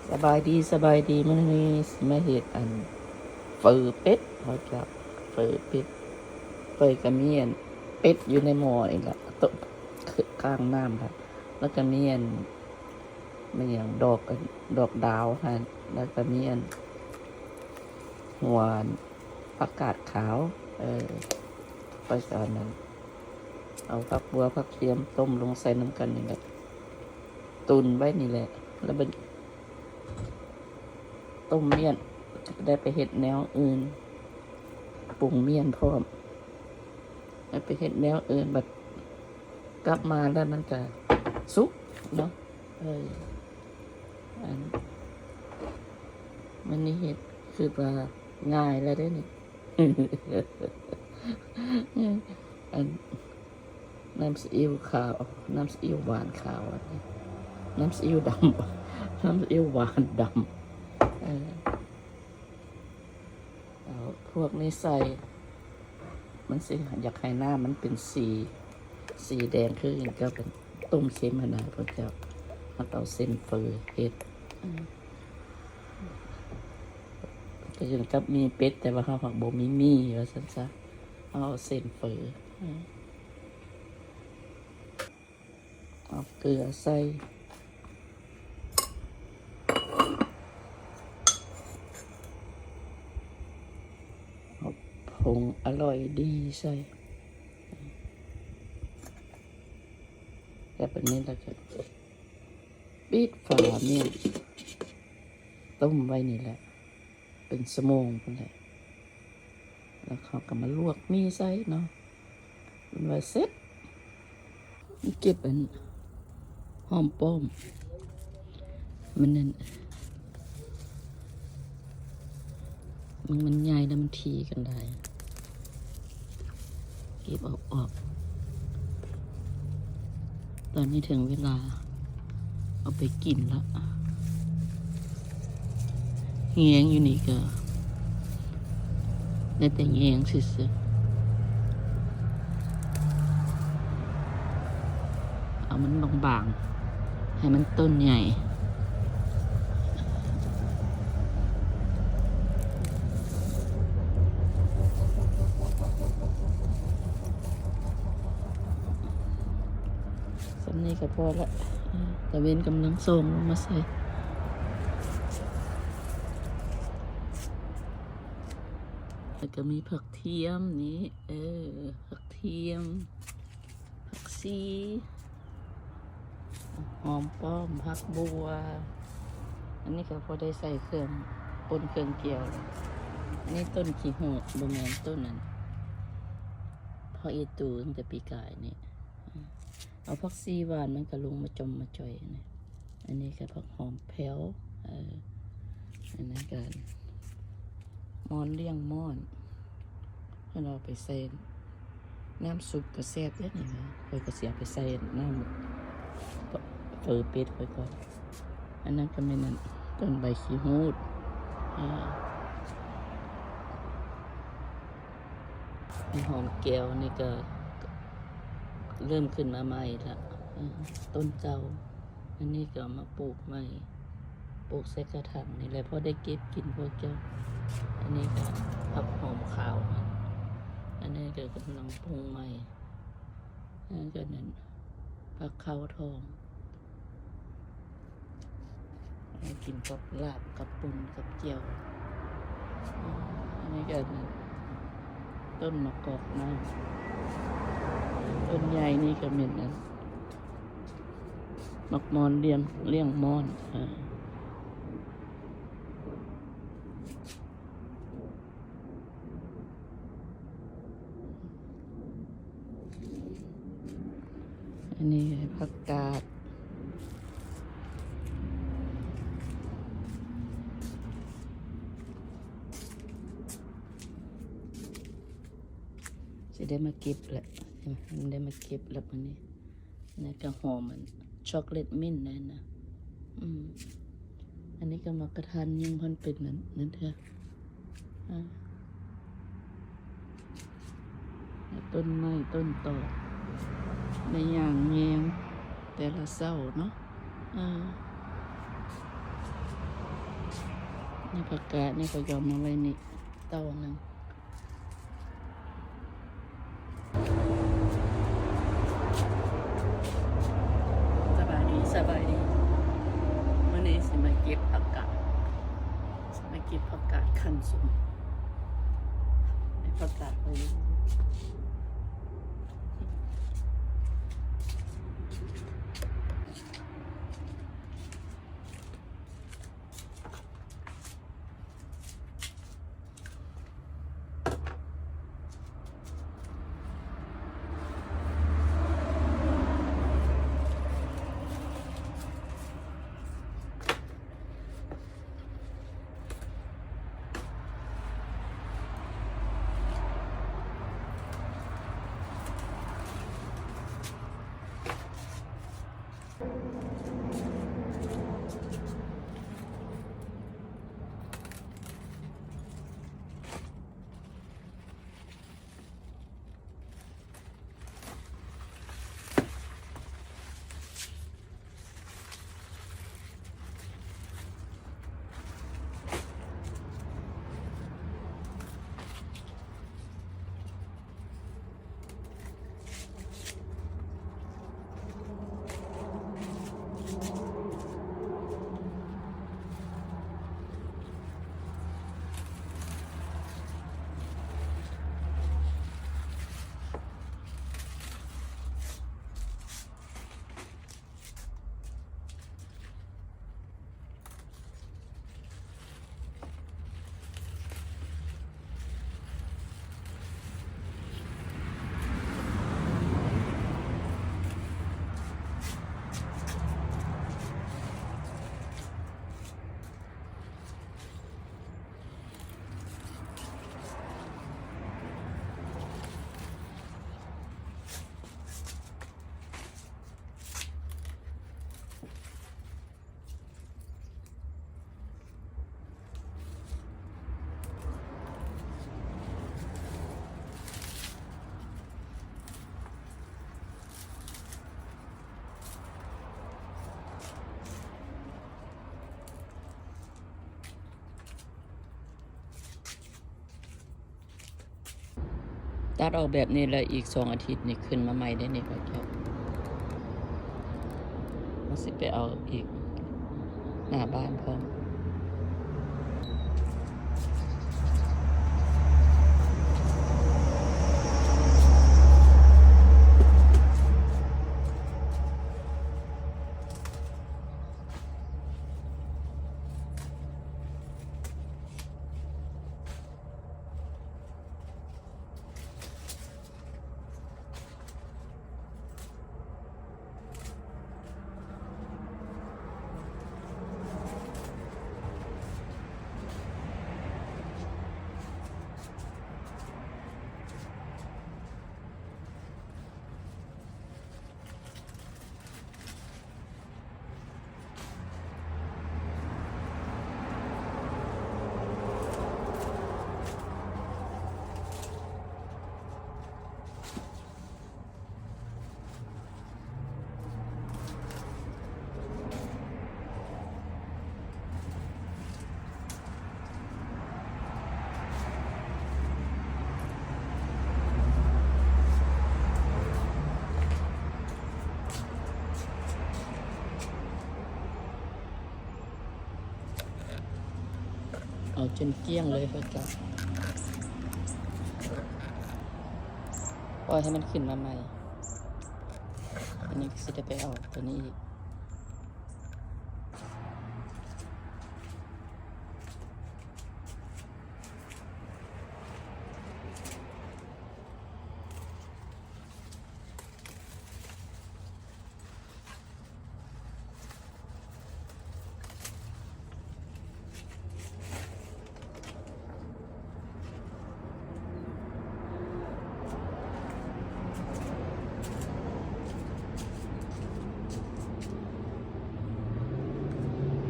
ສະບາຍດີ ສະບາຍດີ ມື້ນີ້ຊິມາເຮັດອັນເຝີເປັດເນາະເຈົ້າ ເຝີເປັດ ເຝີກະມີອັນເປັດຢູ່ໃນໝໍ້ນີ້ລະ ໂຕະ ຂ້າງນ້ຳລະ ລະກະມີອັນ ແມ່ນຫຍັງ ດອກ ດອກດາວຫັ້ນ ລະກະມີອັນຫົວຜັກກາດຂາວ ເອີ ຂ້ອຍກະອັນນັ້ນ ເອົາຜັກບົ່ວຜັກທຽມຕົ້ມລົງໃສ່ນຳກັນນີ້ແຫຼະ ຕຸນໄວ້ນີ້ແຫຼະ ລະບັດ ຕົ້ມມ້ຽນ ໄດ້ໄປເຮັດແນວອື່ນ ປຸງມ້ຽນພ້ອມ ໄດ້ໄປເຮັດແນວອື່ນ ບັດກັບມາແລ້ວມັນກະສຸກເນາະ ເອີ ອັນ ມື້ນີ້ເຮັດ ຄິດວ່າງ່າຍແລ້ວເດ້ນີ້ ອັນ ນ້ຳຊີອິ້ວຂາວ ນ້ຳຊີອິ້ວຫວານຂາວ ນ້ຳຊີອິ້ວດຳ ນ້ຳຊີອິ້ວຫວານດຳ ເອີ ເອົາພວກນີ້ໃສ່ ມັນຊິຢາກໃຫ້ນ້ຳມັນເປັນສີ ສີແດງຄືກັນກັບຕົ້ມເຄັມຫັ້ນນະ ພວກເຈົ້າ ເຮົາເອົາເສັ້ນເຝີເຮັດ ອືມ ຄືກັນກັບໝີ່ເປັດ ແຕ່ວ່າເຮົາຫາກບໍ່ມີໝີ່ ວ່າຊັ້ນຊະ ເຮົາເອົາເສັ້ນເຝີ ອືມ ເອົາເກືອໃສ່ ເອົາຜົງອະລ່ອຍດີໃສ່ ແລ້ວບາດນີ້ລະກະປິດຝາມ້ຽນ ຕົ້ມໄວ້ນີ້ແຫຼະ ເປັນຊົ່ວໂມງພຸ້ນແຫຼະ ແລ້ວເຮົາກະມາລວກໝີ່ໃສ່ເນາະ ເປັນວ່າເສັດ ເກັບອັນຫອມປ້ອມ ມັນນັ້ນ ມັນ ມັນໃຫຍ່ແລ້ວມັນຖີ່ກັນຫຼາຍ ເກັບເອົາອອກ ຕອນນີ້ເຖິງເວລາເອົາໄປກິນລະ ແຍງຢູ່ນີ້ກະໄດ້ແຕ່ແຍງຊື່ໆ ເອົາມັນບາງໆ ໃຫ້ມັນຕົ້ນໃຫຍ່ ສ່ຳນີ້ກະພໍລະ ຕາເວັນກຳລັງສ່ອງລົງມາໃສ່ ແລ້ວກະມີຜັກທຽມນີ້ ເອີ ຜັກທຽມ ຜັກຊີ ຫອມປ້ອມ ຜັກບົ່ວ ອັນນີ້ກະພໍໄດ້ໃສ່ເຄື່ອງ ປົ່ນເຄື່ອງກຽວ ອັນນີ້ຕົ້ນຂີ້ຫູດ ບໍ່ແມ່ນ ຕົ້ນນັ້ນ ຜັກອີ່ຕູ ຕັ້ງແຕ່ປີກາຍນີ້ ເອົາຜັກຊີຫວານມັນກະລົງມາຈ່ອມມາຈ່ອຍນີ້ ອັນນີ້ກະຜັກຫອມແພ້ວ ເອີ ອັນນັ້ນກະ ມ່ອນລ້ຽງມ່ອນ ເຮົາເອົາໄປໃສ່ນ້ຳຊຸບກະແຊບເດ້ນີ້ນະ ຂ້ອຍກະຊິເອົາໄປໃສ່ນ້ຳເຝີເປັດຂ້ອຍກ່ອນ ອັນນັ້ນກະແມ່ນຕົ້ນໃບຂີ້ຫູດ ເອີ ຫອມແກ້ວນີ້ກະເລີ່ມຂຶ້ນມາໃໝ່ລະ ເອີ ຕົ້ນເກົ່າ ອັນນີ້ກະເອົາມາປູກໃໝ່ ປູກໃສ່ກະຖາງນີ້ແຫຼະ ພໍໄດ້ເກັບກິນພວກເຈົ້າ ອັນນີ້ກະຜັກຫອມຂາວ ອັນນີ້ກະກຳລັງປຸງໃໝ່ ອັນນັ້ນກະນັ້ນ ຜັກເຂົ້າທອງ ເອົາກິນກັບລາບ ກັບປົ່ນ ກັບແຈ່ວ ອັນນີ້ກະ ອັນນັ້ນ ຕົ້ນໝາກກອກນ້ຳ ຕົ້ນໃຫຍ່ນີ້ກະແມ່ນອັນ ໝາກມ່ອນລ້ຽງ ລ້ຽງມ່ອນ ເອີ ອັນນີ້ຜັກກາດ ຊິໄດ້ມາເກັບແຫຼະ ໄດ້ມາເກັບແລ້ວມື້ນີ້ ແລ້ວກະຫອມອັນ chocolate mint ນັ້ນນະ ອືມ ອັນນີ້ກະໝາກກະທັນ ຍັງບໍ່ທັນເປັນນັ້ນ ນັ້ນເທື່ອ ອາ ຕົ້ນໄມ້ຕົ້ນຕອກ ໄດ້ຍ່າງແຍງແຕ່ລະເຊົ້າເນາະ ອາ. ນີ້ຜັກກາດນີ້ ຂ້ອຍກໍເອົາມາໄວ້ນີ້ເຕົ້າໜຶ່ງ. ສະບາຍດີ ສະບາຍດີ. ມື້ນີ້ຊິມາເກັບຜັກກາດ ຊິມາເກັບຜັກກາດຂັ້ນສົມ ໃຫ້ຜັກກາດໄປ. ຕັດອອກແບບນີ້ ແລ້ວອີກສອງອາທິດນີ້ຂຶ້ນມາໃໝ່ໄດ້ນີ້ ຂ້ອຍຈະ ເຮົາຊິໄປເອົາອີກໜ້າບ້ານພ້ອມ. ເອົາຈົນກ້ຽງເລີຍເຂົາເຈົ້າ. ປ່ອຍໃຫ້ມັນຂຶ້ນມາໃໝ່. ອັນນີ້ກໍຊິໄດ້ໄປເອົາຕົວນີ້ອີກ.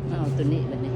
ເອົາຕົວນີ້ບັດນີ້. ເ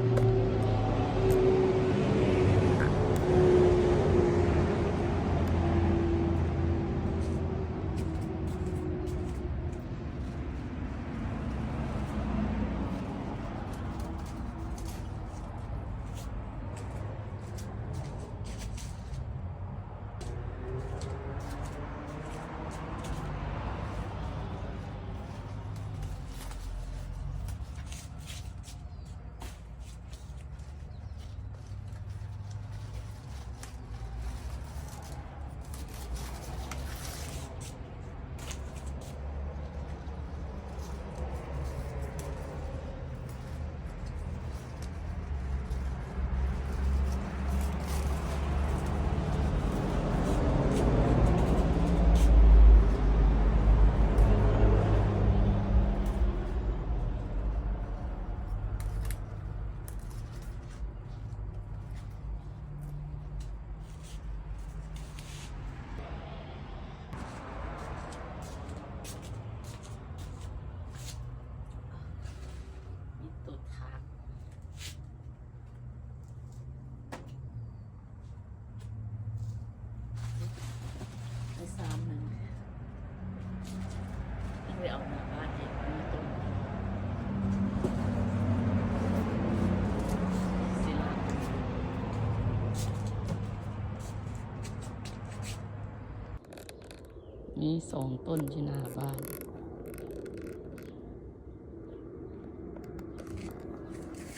ມີສອງຕົ້ນຢູ່ໜ້າບ້ານ.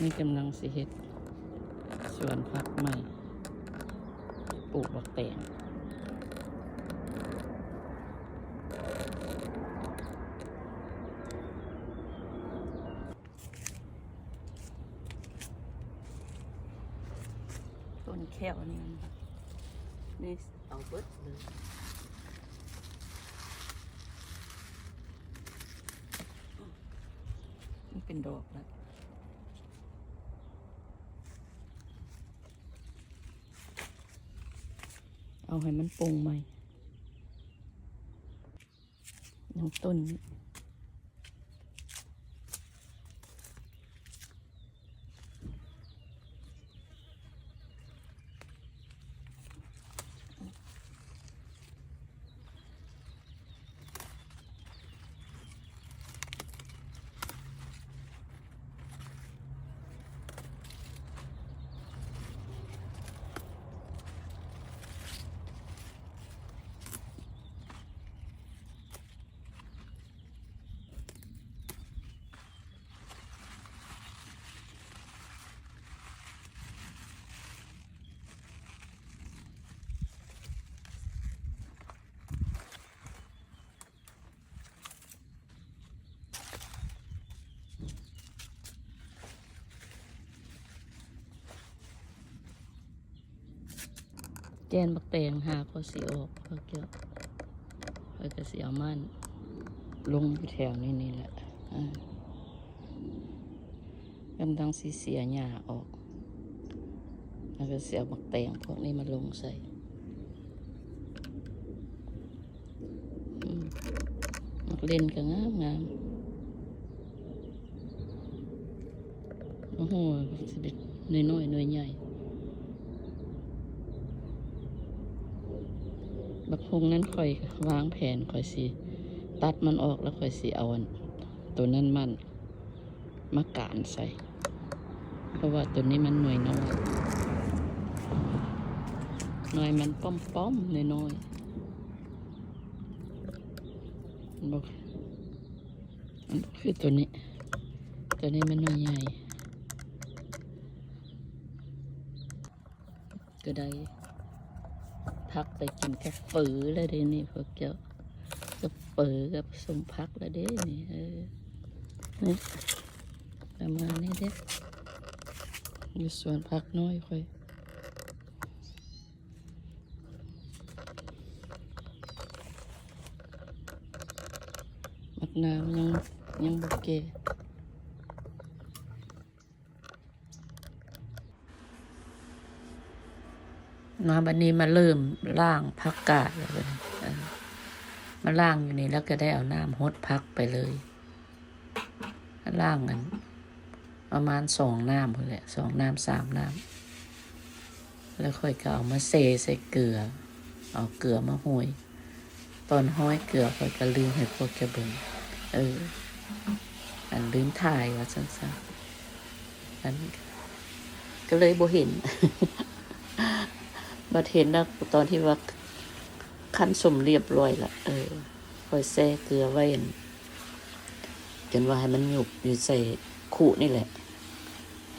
ນີ້ກຳລັງຊິເຮັດສວນຜັກໃໝ່, ປູກບັກແຕງ. ຕົ້ນແຂ້ວນີ້ ນີ້ເອົາເບິດເລີຍ. ມັນເປັນດອກແລ້ວ. ເອົາໃຫ້ມັນປົ່ງໃໝ່. ຍັງຕົ້ນນີ້. ແກ່ນບັກແຕງຫາກໍຊິອອກ ເຂົາເຈົ້າ ຂ້ອຍກໍຊິເອົາມາລົງຢູ່ແຖວນີ້ນີ້ແຫຼະ. ອາ ກຳລັງຊິເສຍຫຍ້າອອກ ແລ້ວກໍຊິເອົາບັກແຕງພວກນີ້ມາລົງໃສ່. ອືມ ໝາກເລັ່ນກໍງາມໆ. ໂອ້ໂຫ ຊິໄດ້ໜ່ວຍນ້ອຍໜ່ວຍໃຫຍ່. ບັກຫຸ່ງນັ້ນຂ້ອຍວາງແຜນ ຂ້ອຍຊິຕັດມັນອອກ ແລ້ວຂ້ອຍຊິເອົາອັນ ໂຕນັ້ນມັນມາການໃສ່ ເພາະວ່າໂຕນີ້ມັນໜ່ວຍນ້ອຍ ໜ່ວຍມັນປ້ອມໆ ນ້ອຍໆ. ມັນບໍ່ ມັນບໍ່ຄືໂຕນີ້ ໂຕນີ້ມັນໜ່ວຍໃຫຍ່. ກໍໄດ້ຜັກໄປກິນກັບເຝີແລ້ວເດ້ນີ້ພວກເຈົ້າ ກັບເຝີກັບສົ້ມຜັກແລ້ວເດ້ນີ້. ເອີ ນີ້ປະມານນີ້ເດ້ ຢູ່ສວນຜັກນ້ອຍຂ້ອຍ. ໝາກນາວຍັງ ຍັງບໍ່ແກ່. ມາບັດນີ້ມາເລີ່ມລ້າງຜັກກາດແລ້ວເດີ. ເອີ ມາລ້າງຢູ່ນີ້ ແລ້ວກໍໄດ້ເອົານ້ຳຫົດຜັກໄປເລີຍ. ລ້າງນັ້ນປະມານສອງນ້ຳພຸ້ນແຫຼະ ສອງນ້ຳ ສາມນ້ຳ ແລ້ວຂ້ອຍກໍເອົາມາແຊ່ໃສ່ເກືອ ເອົາເກືອມາໂຮຍ. ຕອນໂຮຍເກືອຂ້ອຍກໍລືມໃຫ້ພວກເຈົ້າເບິ່ງ ເອີ ອັນລືມຖ່າຍວ່າຊັ້ນຊະ ອັນ ກໍເລີຍບໍ່ເຫັນ. ບັດເຫັນແລ້ວຕອນທີ່ວ່າຄັ້ນສົ້ມລຽບລ້ອຍລະ ເອີ ຂ້ອຍແຊ່ເກືອໄວ້ ອັນ ຈົນວ່າໃຫ້ມັນຫຍຸບຢູ່ໃສ່ຄຸນີ້ແຫຼະ.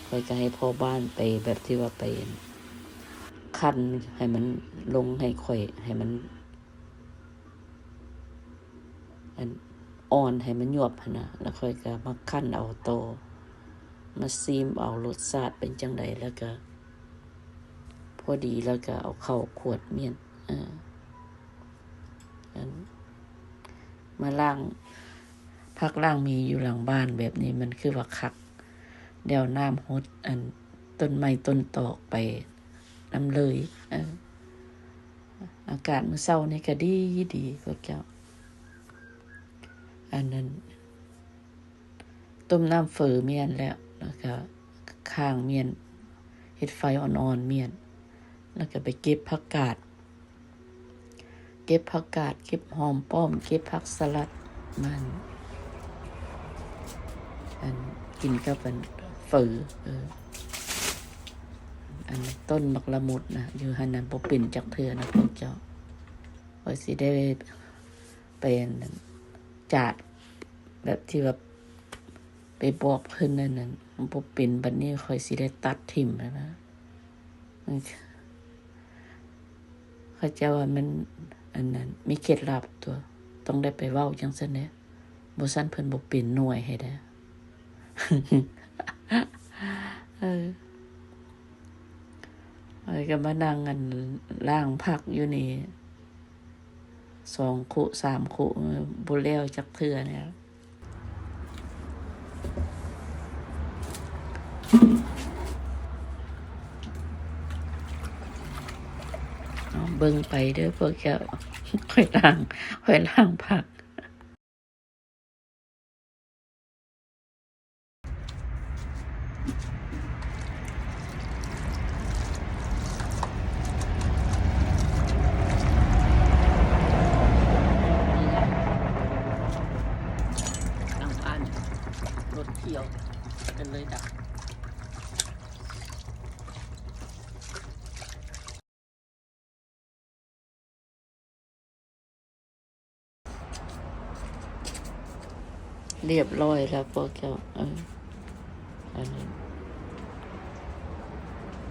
ຂ້ອຍກໍໃຫ້ພໍ່ບ້ານໄປ ແບບທີ່ວ່າໄປ ອັນ ຄັ້ນໃຫ້ມັນລົງໃຫ້ຂ້ອຍ ໃຫ້ມັນ ອັນ ອ່ອນ ໃຫ້ມັນຫຍວບຫັ້ນນະ ແລ້ວຂ້ອຍກໍມາຄັ້ນເອົາຕໍ່ ມາຊີມເອົາລົດຊາດເປັນຈັ່ງໃດ ແລ້ວກໍພໍດີ ແລ້ວກໍເອົາເຂົ້າຂວດມ້ຽນ ເອີ ອັນ ມາລ້າງຜັກລ້າງໝີຢູ່ຫຼັງບ້ານແບບນີ້ ມັນຄືວ່າຄັກ. ແລ້ວນ້ຳຫົດ ອັນ ຕົ້ນໄມ້ຕົ້ນຕອກໄປນຳເລີຍ. ເອີ ອາກາດມື້ເຊົ້ານີ້ກໍດີ ດີພວກເຈົ້າ. ອັນນັ້ນ ຕົ້ມນ້ຳເຝີມ້ຽນແລ້ວ ແລ້ວກໍຄ້າງມ້ຽນ ເຮັດໄຟອ່ອນໆມ້ຽນ ແລ້ວກໍໄປເກັບຜັກກາດ ເກັບຜັກກາດ ເກັບຫອມປ້ອມ ເກັບຜັກສະຫຼັດ ມາ ອັນ ກິນກັບ ອັນ ເຝີ. ເອີ ອັນ ຕົ້ນໝາກລະມຸດນະ ຢູ່ຫັ້ນນະ ບໍ່ເປັນຈັກເທື່ອນະພວກເຈົ້າ. ຂ້ອຍຊິໄດ້ ໄປອັນນັ້ນ ຈາດ ແບບທີ່ວ່າໄປບອກເພິ່ນອັນນັ້ນ ມັນບໍ່ເປັນ ບັດນີ້ຂ້ອຍຊິໄດ້ຕັດຖິ້ມແລ້ວນະ. ເຂົາເຈົ້າວ່າມັນ ອັນນັ້ນ ມີເຄັດລັບຕົວະ ຕ້ອງໄດ້ໄປເວົ້າຈັ່ງຊັ້ນເດ້ ບໍ່ຊັ້ນເພິ່ນບໍ່ເປັນໜ່ວຍໃຫ້ເດ້. ເອີ ຂ້ອຍກໍມານັ່ງ ອັນ ລ້າງຜັກຢູ່ນີ້ ສອງຄຸສາມຄຸ ບໍ່ແລ້ວຈັກເທື່ອແລ້ວ. ເອົາ ເບິ່ງໄປເດີພວກເຈົ້າ ຂ້ອຍລ້າງ ຂ້ອຍລ້າງຜັກ. ນັ່ງຜ່ານ ລົດທ່ຽວ ເປັນເລີຍດາ. ລຽບຮ້ອຍແລ້ວພວກເຈົ້າ ເອີ ອັນນີ້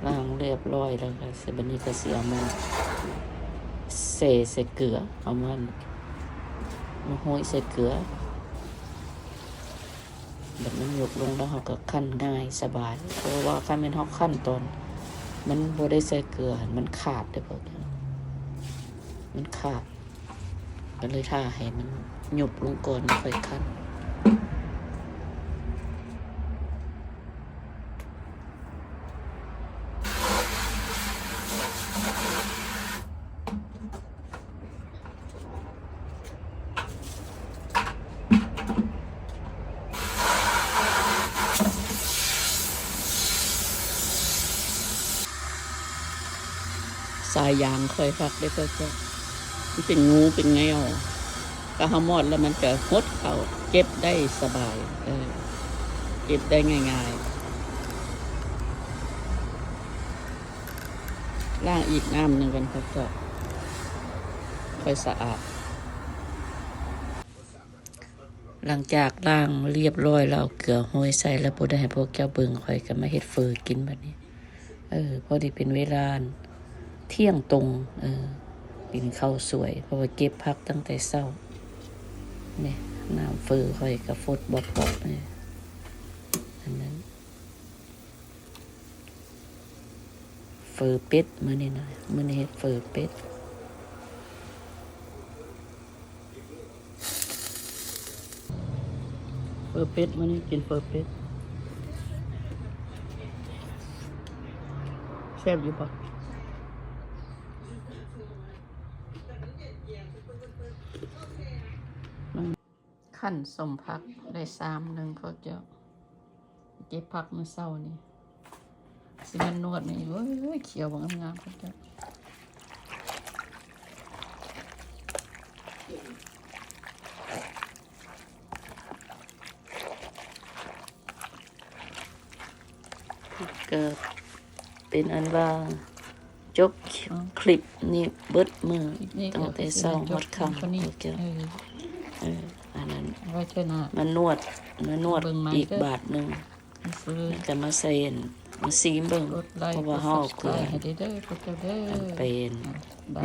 ລ້າງລຽບຮ້ອຍແລ້ວກໍຊິ ບັດນີ້ກໍຊິເອົາມາແຊ່ໃສ່ເກືອ ເອົາມາ ມາໂຮຍໃສ່ເກືອ. ບັດມັນຫຍຸບລົງແລ້ວ ເຮົາກໍຄັ້ນງ່າຍສະບາຍ ເພາະວ່າຄັນແມ່ນເຮົາຄັ້ນຕອນມັນບໍ່ໄດ້ໃສ່ເກືອຫັ້ນ ມັນຂາດເດ້ພວກເຈົ້າ ມັນຂາດ ກໍເລີຍຖ້າໃຫ້ມັນຫຍຸບລົງກ່ອນ ແລ້ວຄ່ອຍຄັ້ນ. ສາຍຢາງຂ້ອຍຄັກເດ້ພວກເຈົ້າ ມັນເປັນງູເປັນແງວ ຖ້າເຮົາມອດແລ້ວມັນຈະຫົດເຂົ້າ ເກັບໄດ້ສະບາຍ ເອີ ເກັບໄດ້ງ່າຍໆ. ລ້າງອີກນ້ຳໜຶ່ງກ່ອນ ເພື່ອ ເພື່ອຄ່ອຍສະອາດ. ຫຼັງຈາກລ້າງລຽບຮ້ອຍແລ້ວ ເອົາເກືອໂຮຍໃສ່ແລ້ວ ບໍ່ໄດ້ໃຫ້ພວກເຈົ້າເບິ່ງ ຂ້ອຍກໍມາເຮັດເຝີກິນບັດນີ້. ເອີ ພໍດີເປັນເວລາທ່ຽງຕົງ ເອີ ກິນເຂົ້າສວຍ ເພາະວ່າເກັບຜັກຕັ້ງແຕ່ເຊົ້າ. ນີ້ ນ້ຳເຝີຂ້ອຍກໍຟົດບອບໆ ນີ້ ອັນນັ້ນ ເຝີເປັດມື້ນີ້ນະ ມື້ນີ້ເຮັດເຝີເປັດ ເຝີເປັດ ມື້ນີ້ກິນເຝີເປັດ ແຊບຢູ່ບໍ່? ຂັ້ນສົ້ມຜັກໄດ້ຊາມໜຶ່ງ ພວກເຈົ້າ ເກັບຜັກມື້ເຊົ້ານີ້ ຊິມານວດນີ້ ໂອ້ຍ ຂຽວບໍ່ງາມໆ ພວກເຈົ້າ. ກໍເປັນອັນວ່າຈົບຄລິບນີ້ເບິດມື້ ຕັ້ງແຕ່ເຊົ້າຮອດຄ່ຳ ພວກເຈົ້າ. ເອີ ອັນນັ້ນ ມານວດ ມານວດອີກບາດໜຶ່ງ ແລ້ວກໍມາໃສ່ ມາຊີມເບິ່ງ ເພາະວ່າເຮົາເອົາເກືອໄປ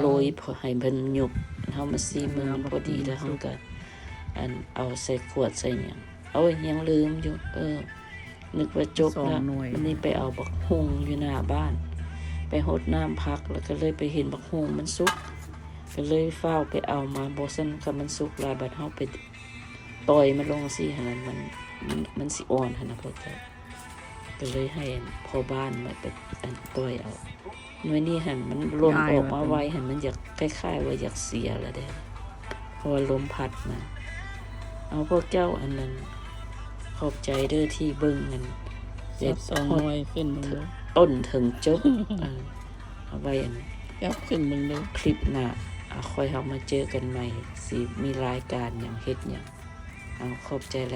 ໂລຍ ເພື່ອໃຫ້ເພິ່ນຫຍຸບ ເຮົາມາຊີມເບິ່ງພໍດີ ແລ້ວເຮົາກໍ ອັນ ເອົາໃສ່ຂວດໃສ່ຫຍັງ. ໂອ້ຍ ຍັງລືມຢູ່ ເອີ ນຶກວ່າຈົບແລ້ວ. ມື້ນີ້ໄປເອົາບັກຫຸ່ງຢູ່ໜ້າບ້ານ ໄປຫົດນ້ຳຜັກ ແລ້ວກໍເລີຍໄປເຫັນບັກຫຸ່ງມັນສຸກ ກໍເລີຍຟ້າວໄປເອົາມາ. ບໍ່ຊັ້ນຄັນມັນສຸກຫຼາຍ ບັດເຮົາໄປຕ່ອຍມັນລົງຊີ້ຫັ້ນນະ ມັນ ມັນ ມັນຊິອ່ອນຫັ້ນນະ ພວກເຈົ້າ. ກໍເລີຍໃຫ້ພໍ່ບ້ານມາໄປ ອັນ ຕ່ອຍເອົາ. ໜ່ວຍນີ້ຫັ້ນມັນຫຼົ່ນອອກມາໄວ ຫັ້ນມັນຢາກ ຄ້າຍໆວ່າຢາກເສຍແລ້ວເດ້ ເພາະວ່າລົມພັດມາ. ເອົາ ພວກເຈົ້າ ອັນນັ້ນ ຂອບໃຈເດີທີ່ເບິ່ງ ອັນ ເດັດສອງໜ່ວຍຂຶ້ນເບິ່ງເດີ ຕົ້ນເຖິງຈົບ. ເອີ ເອົາໄວ້ ອັນ ຈັບຂຶ້ນເບິ່ງເດີ ຄລິບໜ້າ ອາ ຄ່ອຍເຮົາມາເຈີກັນໃໝ່ ຊິມີລາຍການຫຍັງ ເຮັດຫຍັງ. ເອົາ ຂອບໃຈຫຼາຍ.